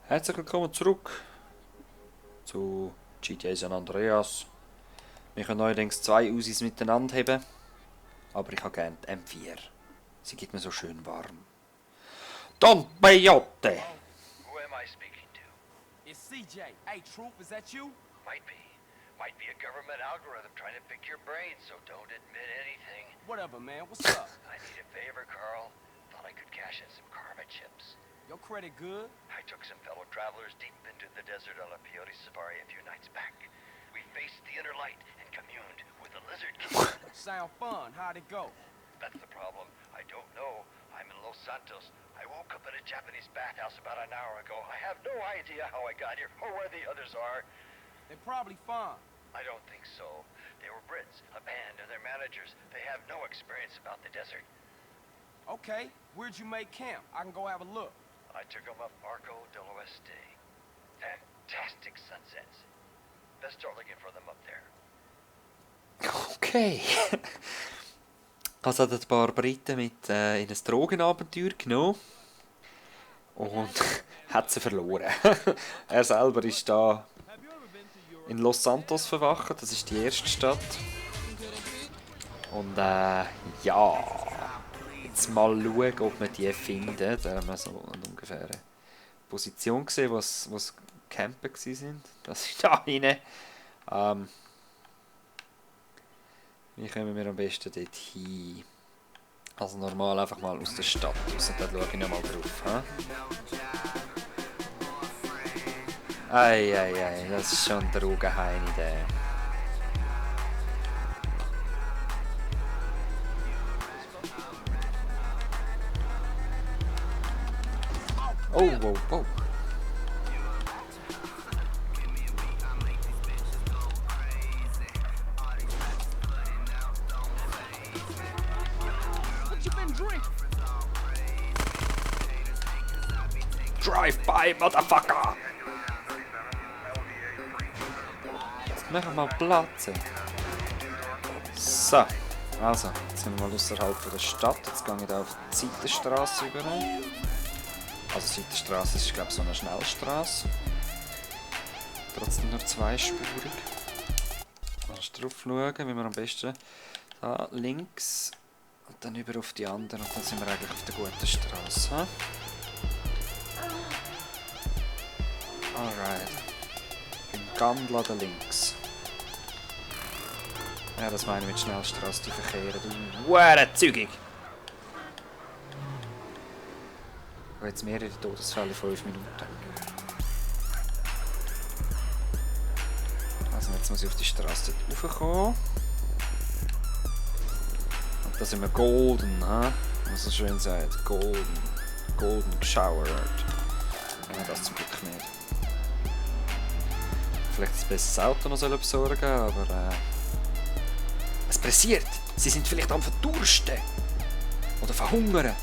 Herzlich willkommen zurück zu GTA San Andreas. Wir können neuerdings zwei Usis miteinander haben, aber ich habe gerne die M4. Sie gibt mir so schön warm. Don Peyote! Who am I speaking to? It's CJ. Hey, Troop, is that you? Might be. Might be a government algorithm trying to pick your brains, so don't admit anything. Whatever, man. What's up? I need a favor, Carl. Thought I could cash in some karma chips. Your credit good? I took some fellow travelers deep into the desert on a peyote safari a few nights back. We faced the inner light and communed with the lizard king. Sound fun. How'd it go? That's the problem. I don't know. I'm in Los Santos. I woke up in a Japanese bathhouse about an hour ago. I have no idea how I got here or where the others are. They're probably fine. I don't think so. They were Brits, a band, and their managers. They have no experience about the desert. Okay. Where'd you make camp? I can go have a look. I took them up Arco del Oeste. Fantastic sunsets. Let's start looking for them up there. Okay. Also hat ein paar Briten mit in ein Drogenabenteuer genommen und hat sie verloren. Er selber ist da in Los Santos verwacht, das ist die erste Stadt. Und ja, jetzt mal schauen, ob wir die finden. Da haben wir so eine ungefähre Position gesehen, wo es Campen waren. Das ist da rein. Wie kommen wir am besten dort hin? Also normal einfach mal aus der Stadt raus, da schaue ich noch mal drauf. Ei, das ist schon der Drogenheini, der. Oh. What you been drinking? Drive by, Motherfucker! Jetzt machen wir mal Platz. So, also, jetzt sind wir mal außerhalb der Stadt. Jetzt gehe ich da auf die Seitenstrasse über. Also Seitenstrasse ist, glaube ich, so eine Schnellstrasse. Trotzdem nur zweispurig. Kannst drauf schauen, wie wir am besten da links und dann über auf die andere und dann sind wir eigentlich auf der guten Straße. Alright. Im Gandla da links. Ja, das meine ich mit Schnellstrasse, die verkehren. Du zügig! Ich habe jetzt mehrere Todesfälle in 5 Minuten. Also jetzt muss ich auf die Straße raufkommen. Und da sind wir golden, wie man so schön sagt. Golden showered. Ja, das zum Glück nicht. Vielleicht ein besseres Auto noch besorgen, aber es pressiert. Sie sind vielleicht am Verdursten. Oder verhungern.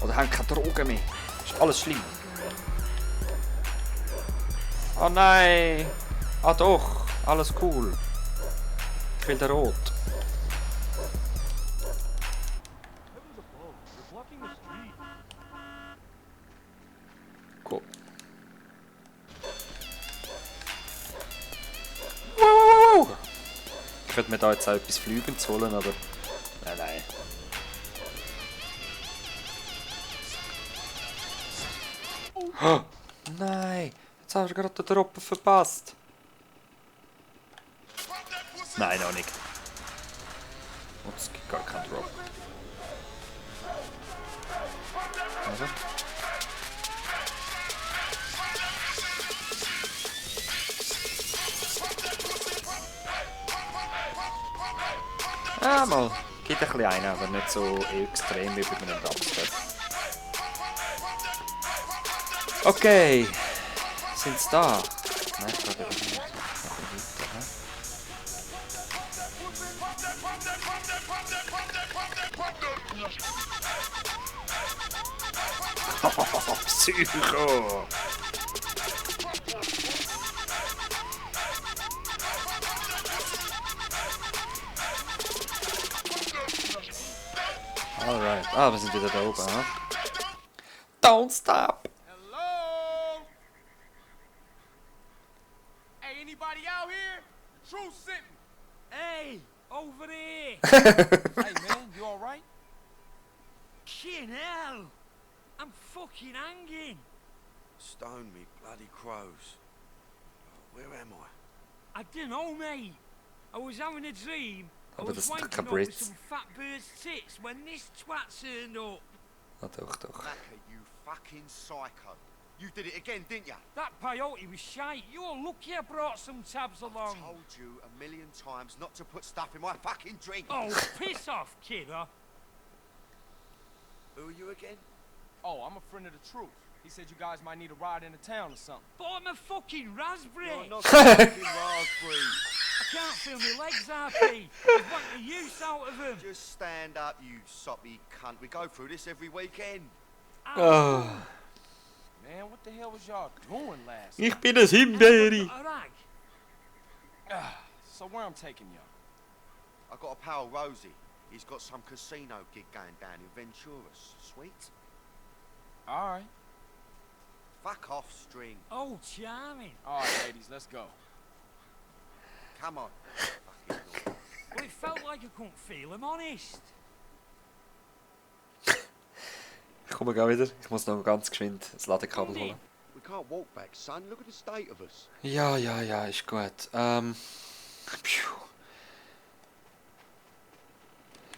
Oder haben keine Drogen mehr. Ist alles schlimm. Oh nein! Ah doch, alles cool. Ich will den Rot. Cool. Wow! Ich könnte mir da jetzt auch etwas Flügendes holen, aber nein. Oh, nein! Jetzt habe ich gerade den Droppen verpasst. Nein, noch nicht. Und es gibt gar keinen Drop. Also. Ah, mal. Gibt ein bisschen einen, aber nicht so extrem wie bei einem Dubstep. Okay. Sind sie da? Nein, ich glaube nicht. Psycho! Alright. Ah, wir sind wieder da oben, Don't stop! Hello? Hey, over here! Hey, man, you all right? Fucking hell! I'm fucking hanging! Stone me, bloody crows. Where am I? I don't know, mate. I was having a dream. I Aber was das sind doch wanking keine over Brits. some fat bird's tits when this twat turned up. Ah, doch, doch. Macca, you fucking psycho. You did it again, didn't you? That peyote was shite. You're lucky I brought some tabs along. I told you a million times not to put stuff in my fucking drink. Oh, piss off, kidder. Who are you again? Oh, I'm a friend of the truth. He said you guys might need a ride into town or something. But I'm a fucking raspberry. You're not fucking raspberry. I can't feel my legs, RP. I've wanked the use out of them. Just stand up, you soppy cunt. We go through this every weekend. Oh. Man, what the hell was y'all doing last Ich bin ein Himbeere. A rag. night? So where I'm taking y'all? I got a pal, Rosie. He's got some casino gig going down in Venturas. Sweet? All right. Fuck off, String. Oh, charming. All right, ladies, let's go. Come on. Fucking naughty. Well, it felt like I couldn't feel him, honest. Ich komme gleich wieder. Ich muss noch ganz geschwind das Ladekabel holen. We can't walk back, son. Look at the state of us. Ja, ist gut. Pfiuh.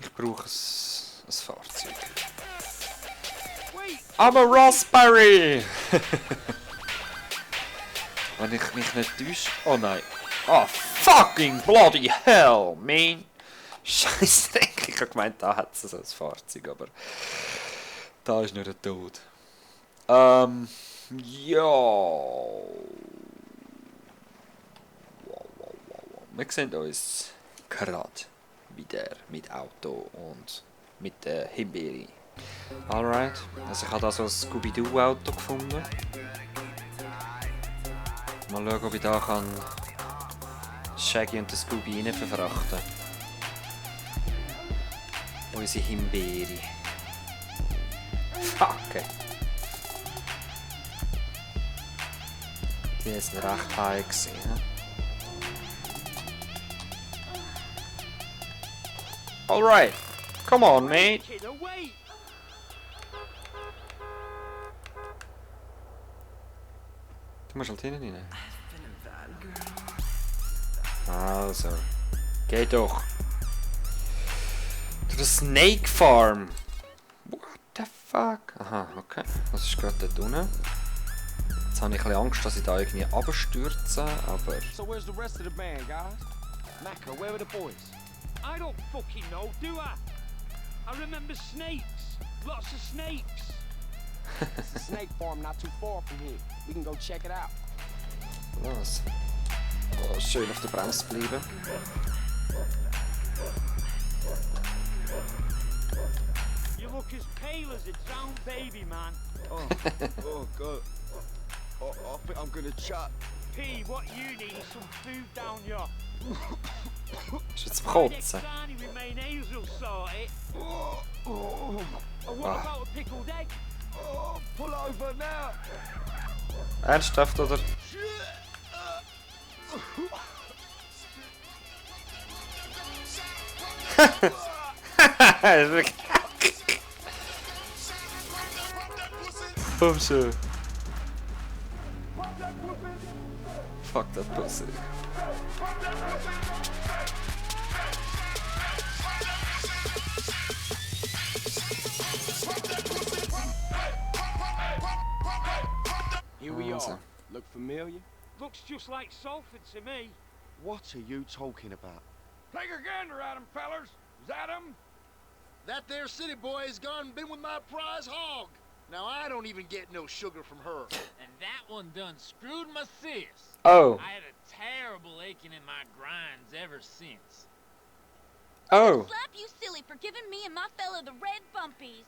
Ich brauche ein Fahrzeug. I'm a Raspberry! Wenn ich mich nicht täusche... Oh nein. Oh, fucking bloody hell, man! Scheiße, ich habe gemeint, da hat es so ein Fahrzeug, aber... Da ist nur der Tod. Ja... Wir sehen uns gerade wieder mit Auto und mit der Himbeere. Alright, also ich habe da so ein Scooby-Doo-Auto gefunden. Mal schauen, ob ich da kann Shaggy und den Scooby rein verfrachten. Unsere Himbeere. Fuck! Die ist recht high gewesen, he? Alright, come on, mate. Kidder, wait. Du musst halt hinten rein. Also, geh doch. To the Snake Farm. What the fuck? Aha, okay. Das ist gerade dort unten. Jetzt habe ich ein bisschen Angst, dass ich da irgendwie abstürze, aber... So where's the rest of the band, guys? Macca, where are the boys? I don't fucking know, do I? I remember snakes. Lots of snakes. It's a snake farm not too far from here. We can go check it out. Was? Oh, schön auf der Bremse bleiben. You look as pale as a drowned baby, man. Oh, God. I think I'm gonna chuck. P, what you need is some food down here. Ist jetzt zum Next Kotzen. time we remain will sort it. And what Ah. about a pickled egg? Pull over now. Ernsthaft, oder? Oh, schön. Fuck that pussy. Here we Awesome. are. Look familiar? Looks just like Salford to me. What are you talking about? Take a gander at him, fellers. Is that him? That there city boy has gone and been with my prize hog. Now I don't even get no sugar from her. And that one done screwed my sis. Oh. I had a terrible aching in my grinds ever since. Oh. Slap you silly for giving me and my fella the red bumpies.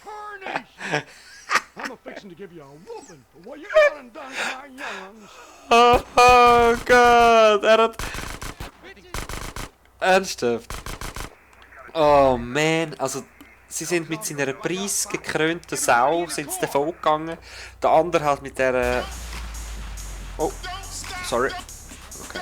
Tarnation! I'm a-fixin' to give you a whooping for what you done to my younguns. Oh Gott, hat... Ernsthaft? Oh man, also sie sind mit seiner preisgekrönten Sau sind sie davon gegangen. Der andere halt mit der... Oh, sorry. Okay.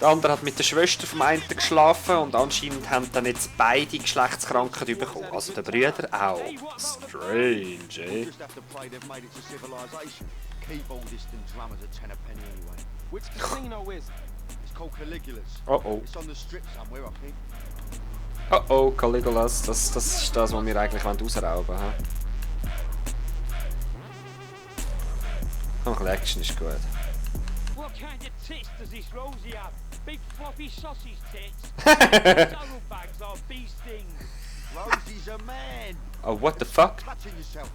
Der andere hat mit der Schwester vom einen geschlafen und anscheinend haben dann jetzt beide Geschlechtskrankheit bekommen. Also der Brüder auch. Strange, eh? Just have to pray they've made it to civilization. Keyboardists and drummers are ten a penny anyway. Which casino is it? It's called Caligula's. Oh oh. It's on the strip somewhere, I think. Oh oh, Caligulas. Das ist das, was wir eigentlich ausrauben wollen. Ach, Action ist gut. What kind of tits does this Rosie have? Big floppy sausage tits? Saddlebags or bee stings? Rosie's a man. Oh, what the fuck? Touching yourself.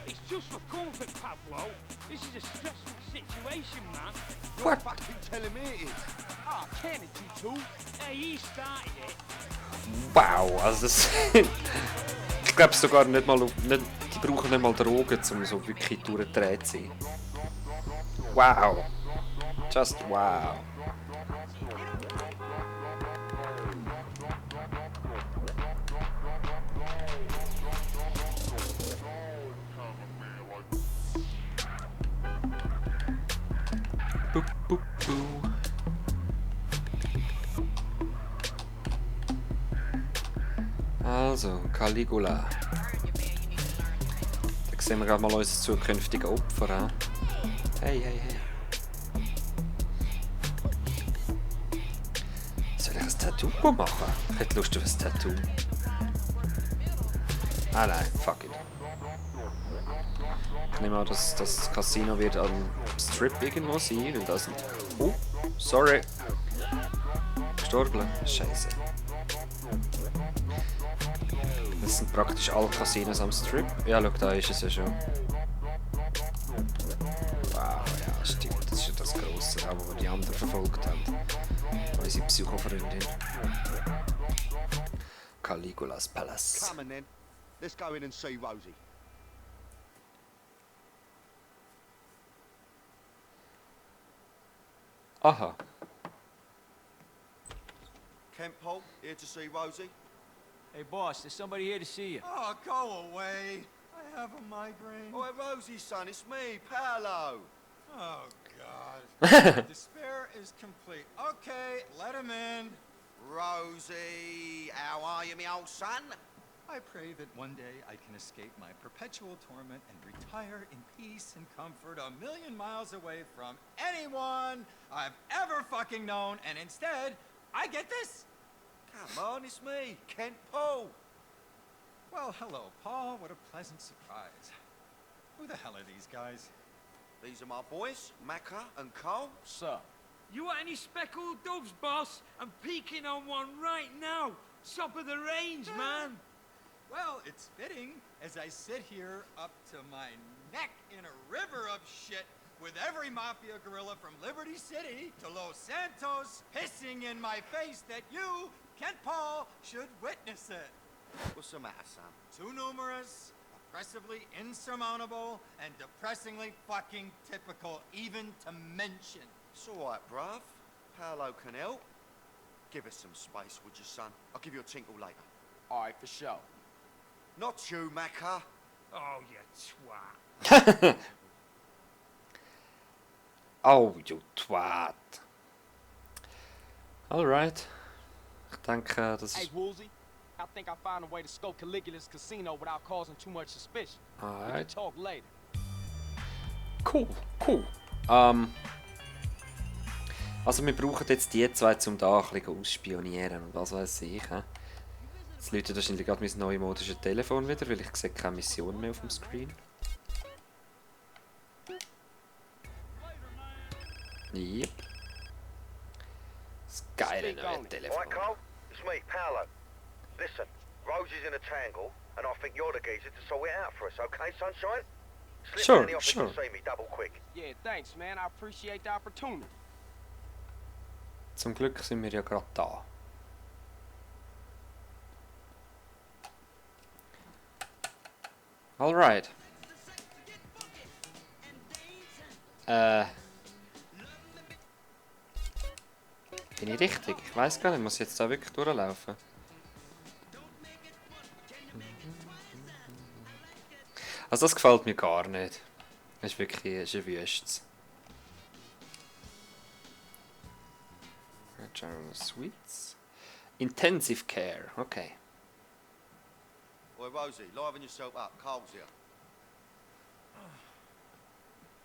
It's just for comfort, Pablo. This is a stressful situation, man. You're fucking telling me it is. Ah, can it, you two? Hey, he started it. Wow, also das... ich glaube sogar nicht mal... Nicht, die brauchen nicht mal Drogen, um so wirklich durchgedreht zu sein. Wow. Just wow. Boop, boop, boo. Also, Caligula. Da sehen wir gerade mal unser zukünftiges Opfer. Hey, hey, hey. Soll ich ein Tattoo machen? Ich hätte Lust auf ein Tattoo. Ah nein, fuck it. Ich nehme an, dass das Casino wird am Strip irgendwo sein, weil das nicht... Oh, sorry. Gestorben. Scheiße. Das sind praktisch alle Casinos am Strip. Ja, schau, da ist es ja schon. Wow, ja, stimmt. Das ist ja das Grosse, aber wo die anderen verfolgt haben. Unsere Psychofreundin. Caligulas Palace. Come on then. Let's go in and see Rosie. Aha. Kent Paul, here to see Rosie. Hey, boss, there's somebody here to see you. Oh, go away. I have a migraine. Oh, Rosie's son, it's me, Paolo. Oh, God. Despair is complete. Okay, let him in. Rosie, how are you, me old son? I pray that one day I can escape my perpetual torment and retire in peace and comfort 1,000,000 miles away from anyone I've ever fucking known, and instead, I get this? Come on, it's me, Kent Paul. Well, hello, Paul. What a pleasant surprise. Who the hell are these guys? These are my boys, Macca and Cole. Sir. You want any speckled doves, boss? I'm peeking on one right now. Top of the range, man. Well, it's fitting as I sit here up to my neck in a river of shit with every mafia gorilla from Liberty City to Los Santos pissing in my face that you, Kent Paul, should witness it. What's the matter, son? Too numerous, oppressively insurmountable, and depressingly fucking typical even to mention. It's all right, bruv. Paolo can help. Give us some space, would you, son? I'll give you a tinkle later. All right, for sure. Not you, Macca. Oh, you twat. Oh, you twat. Alright. Ich denke, das Hey, ist... Woolsey, I think I found a way to scope Caligula's casino without causing too much suspicion. We can Alright. talk later. Cool, cool. Also wir brauchen jetzt die zwei, um da ein bisschen ausspionieren und was weiß ich. He? Jetzt läutet wahrscheinlich gerade mein neumodisches Telefon wieder, weil ich sehe keine Mission mehr auf dem Screen. Yep. Das geile neue Telefon. All right, Cole? It's me, Paolo. Listen, Rosie's in a tangle, and I think you're the geezer to sort it out for us, okay, sunshine? Slip Sure, in the office sure. and see me, double quick. Yeah, thanks, man. I appreciate the opportunity. Zum Glück sind wir ja gerade da. Alright. Bin ich richtig? Ich weiß gar nicht, muss ich jetzt da wirklich durchlaufen? Also das gefällt mir gar nicht. Das ist wirklich ein Wüstes. General Suites. Intensive Care, okay. Oi, Rosie, liven yourself up. Carl's here.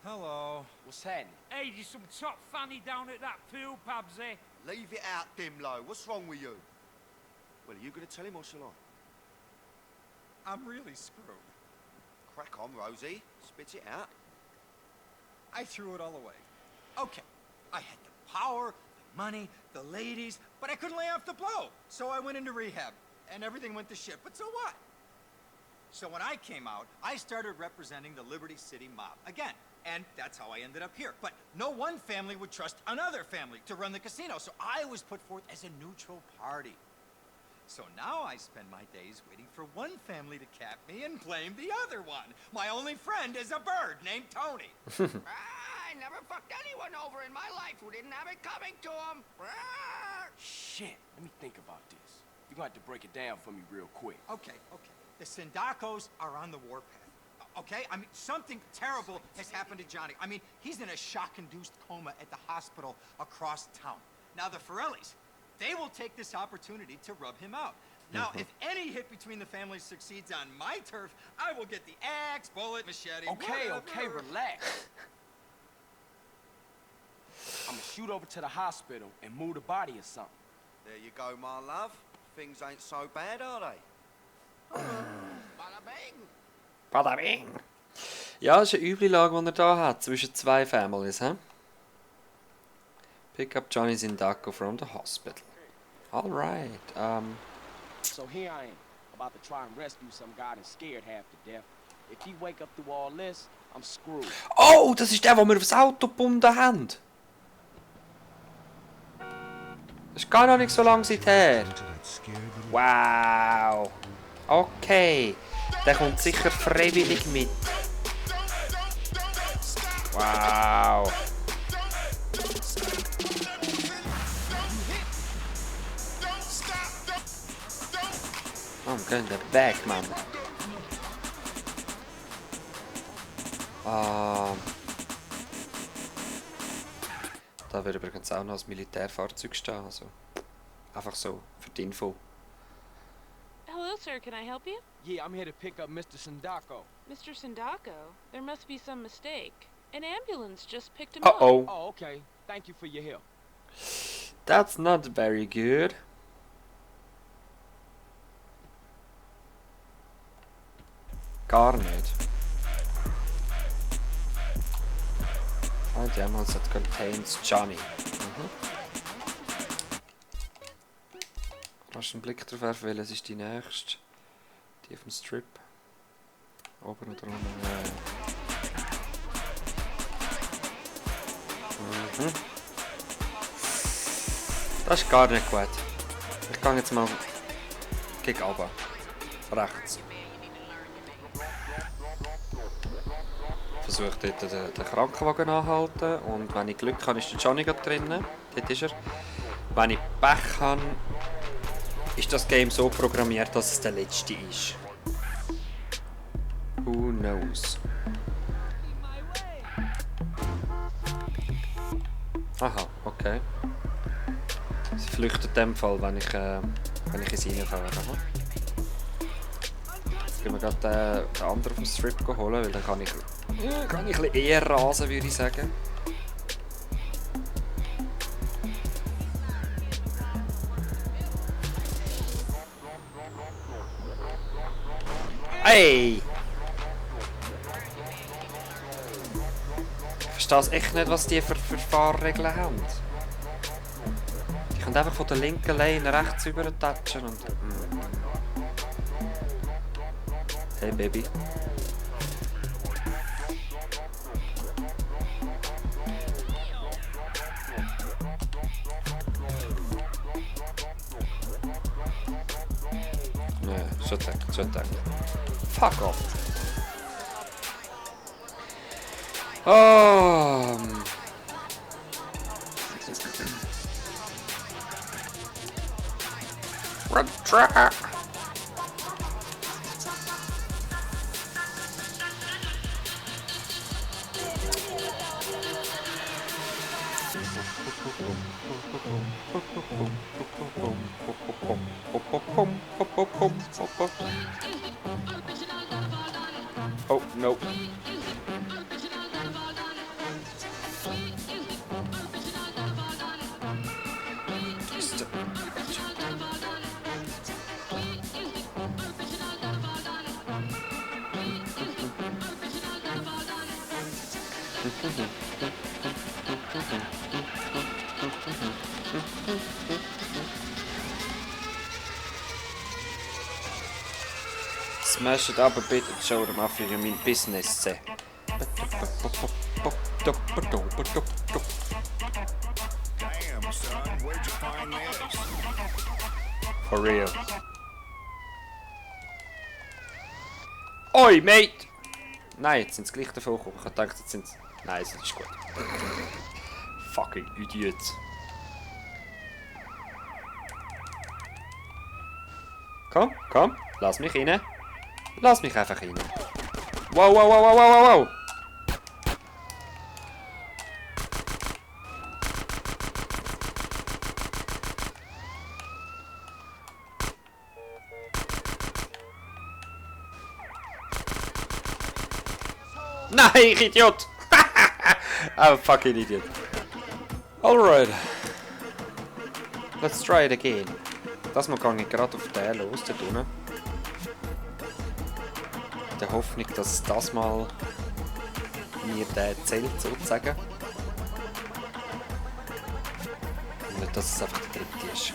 Hello. What's happening? Hey, there's some top fanny down at that pool, Pabsy. Leave it out, Dimlo. What's wrong with you? Well, are you going to tell him or shall I? I'm really screwed. Crack on, Rosie. Spit it out. I threw it all away. Okay, I had the power, the money, the ladies, but I couldn't lay off the blow. So I went into rehab, and everything went to shit, but so what? So when I came out, I started representing the Liberty City mob again. And that's how I ended up here. But no one family would trust another family to run the casino, so I was put forth as a neutral party. So now I spend my days waiting for one family to cap me and blame the other one. My only friend is a bird named Tony. I never fucked anyone over in my life who didn't have it coming to him. Shit, let me think about this. You're gonna have to break it down for me real quick. Okay. The Sindacos are on the warpath. Okay? I mean, something terrible has happened to Johnny. I mean, he's in a shock-induced coma at the hospital across town. Now, the Forellis, they will take this opportunity to rub him out. Now, if any hit between the families succeeds on my turf, I will get the axe, bullet, machete, Okay, whatever. relax. I'ma shoot over to the hospital and move the body or something. There you go, my love. Things ain't so bad, are they? Bada bing. Bada bing! Ja, das ist eine üble Lage, die er da hat, zwischen zwei Families, hä? Pick up Johnny Sindaco from the hospital. Alright, So here I am, about to try and rescue some guy that's scared half to death. If he wake up through all this, I'm screwed. Oh, das ist der, den wir aufs Auto gebunden haben! Das ist gar noch nicht so lange seither. Wow! Okay, der kommt sicher freiwillig mit. Wow! Oh, I'm going the back, man. Da würde übrigens auch noch ein Militärfahrzeug stehen, also einfach so für die Info. Hello, sir. Can I help you? Yeah, I'm here to pick up Mr. Sindacco. Mr. Sindacco? There must be some mistake. An ambulance just picked him up. Uh-oh. Oh, okay. Thank you for your help. That's not very good. Gar nicht. The ambulance that contains Johnny. Lass einen Blick drauf werfen, welches ist die nächste? Die auf dem Strip. Oben oder unten? Das ist gar nicht gut. Ich gehe jetzt mal gegen oben. Rechts. Versuche dort den Krankenwagen anhalten und wenn ich Glück habe, ist der Johnny gerade drinnen. Dort ist er. Wenn ich Pech habe, ist das Game so programmiert, dass es der letzte ist. Who knows? Aha, okay. Sie flüchtet in dem Fall, wenn ich ins reinfahre. Jetzt gehen wir gerade den anderen auf dem Strip holen, weil dann kann ich ein bisschen eher rasen, würde ich sagen. Hey! Ich verstehe echt nicht, was die für Fahrregeln haben. Die können einfach von der linken Lane rechts rüber touchen und... Hey Baby. Nee, schon gedacht. Fuck off. Run track. pum, pum, pum, pum, pum, pum. Oh, no. Smash it up a bit and show them off you mean business. Damn, son, where'd you find this? For real. Oi, mate! Nein, jetzt sind sie gleich davon gekommen. Ich habe gedacht, jetzt sind sie... Nein, das ist gut. Fucking Idiots. Komm, komm, lass mich rein. Lass mich einfach rein. Wow, wow, wow, wow, wow, wow. Nein, ich Idiot! I'm a fucking idiot. Alright. Let's try it again. Das mal gehe ich gerade auf den los, da unten. In der Hoffnung, dass das mal mir der zählt, sozusagen. Und nicht, dass es einfach der dritte ist.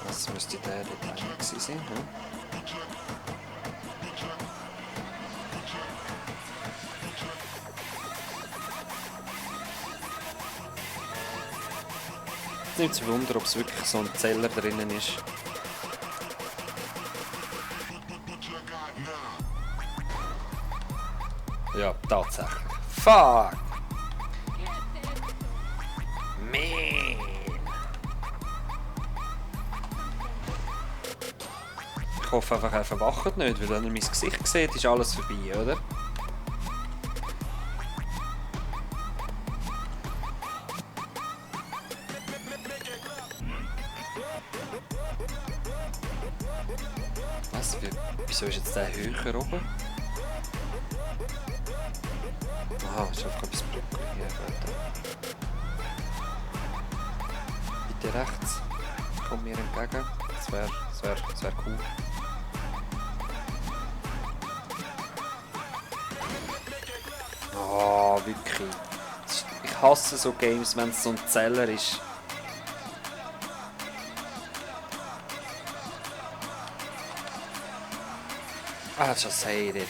Das müsste der dort einer gewesen sein, hm? Nicht zu wundern, ob es wirklich so ein Zeller drinnen ist. Ja, tatsächlich. Fuck! Man! Ich hoffe einfach, er verwacht nicht, weil wenn er mein Gesicht sieht, ist alles vorbei, oder? Was? Wieso ist jetzt der höher oben? Aha, ist einfach etwas Brückli hier, Alter. Bitte rechts. Komm mir entgegen. Das wär cool. Oh, wirklich. Ich hasse so Games, wenn es so ein Zeller ist. I just hate it.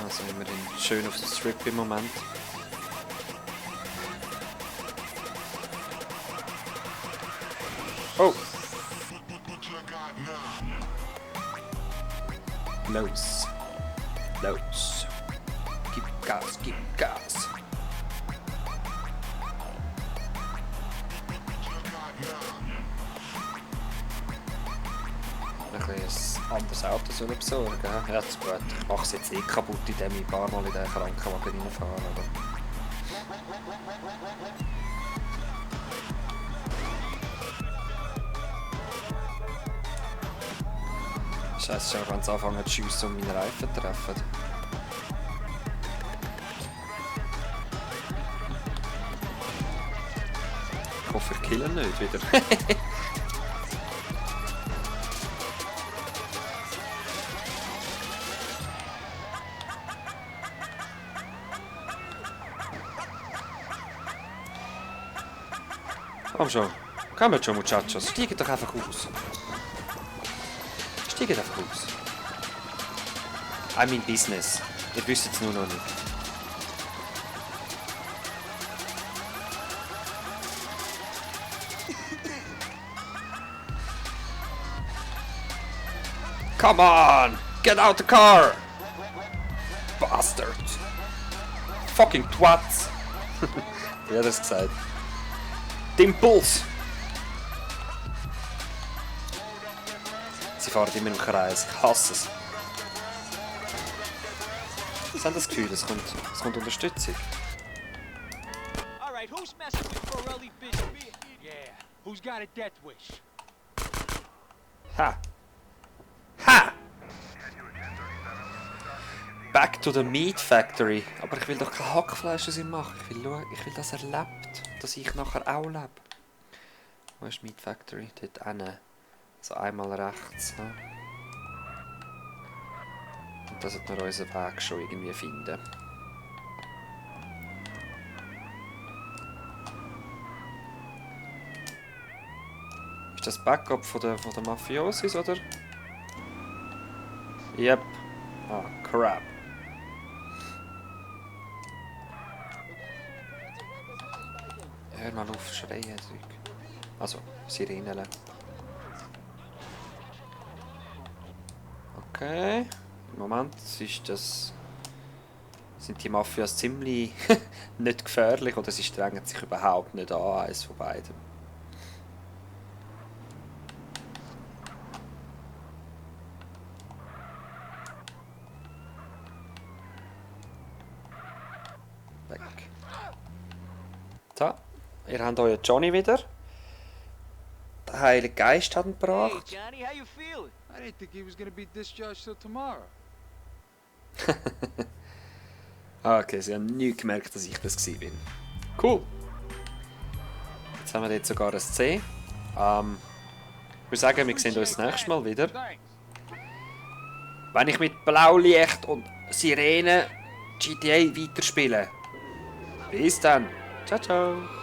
Also immerhin schön auf der Strip im Moment. Oh! Los! Los! Gib Gas, gib Gas! Ein anderes Auto soll besorgen. Ja, das ist gut. Ich mache es jetzt eh kaputt, indem ich ein paar Mal in den Krankenwagen reinfahre. Aber... Scheiße, schon ganz anfangen zu schiessen und meine Reifen treffen. Ich hoffe, wir killen nicht wieder. Komm schon. Kommt schon, Muchachos. Steigt doch einfach aus. Steigt einfach aus. I'm in business. Ihr wisst es nur noch nicht. Come on! Get out the car! Bastard! Fucking twats! Wie hat er es gesagt? Dimples! Sie fahren immer im Kreis. Ich hasse es. Sie haben das Gefühl, es kommt Unterstützung. right, who's messing with Borelli Bishop? Yeah, who's got a death wish? Ha! Ha! Back to the Meat Factory. Aber ich will doch kein Hackfleisch aus ihm machen. Ich will, dass er lebt. Dass ich nachher auch lebe. Wo ist Meat Factory? Dort hinten. Also einmal rechts. Ne? Und das sollten wir unseren Weg schon irgendwie finden. Ist das Backup von der Mafiosis, oder? Yep. Ah, crap. Hör mal auf, schreien. Also, Sirenen. Okay. Im Moment sind die Mafias ziemlich nicht gefährlich oder sie strengen sich überhaupt nicht an, eines von beiden. Weg. So, ihr habt euren Johnny wieder. Der Heilige Geist hat ihn gebracht. Hey, Johnny, how you feeling? I didn't think he was gonna be discharged till tomorrow. Okay, sie haben nicht gemerkt, dass ich das war. Cool. Jetzt haben wir jetzt sogar ein C. Ich würde sagen, wir sehen uns das nächste Mal wieder. Wenn ich mit Blaulicht und Sirene GTA weiterspiele. Bis dann. Ciao, ciao.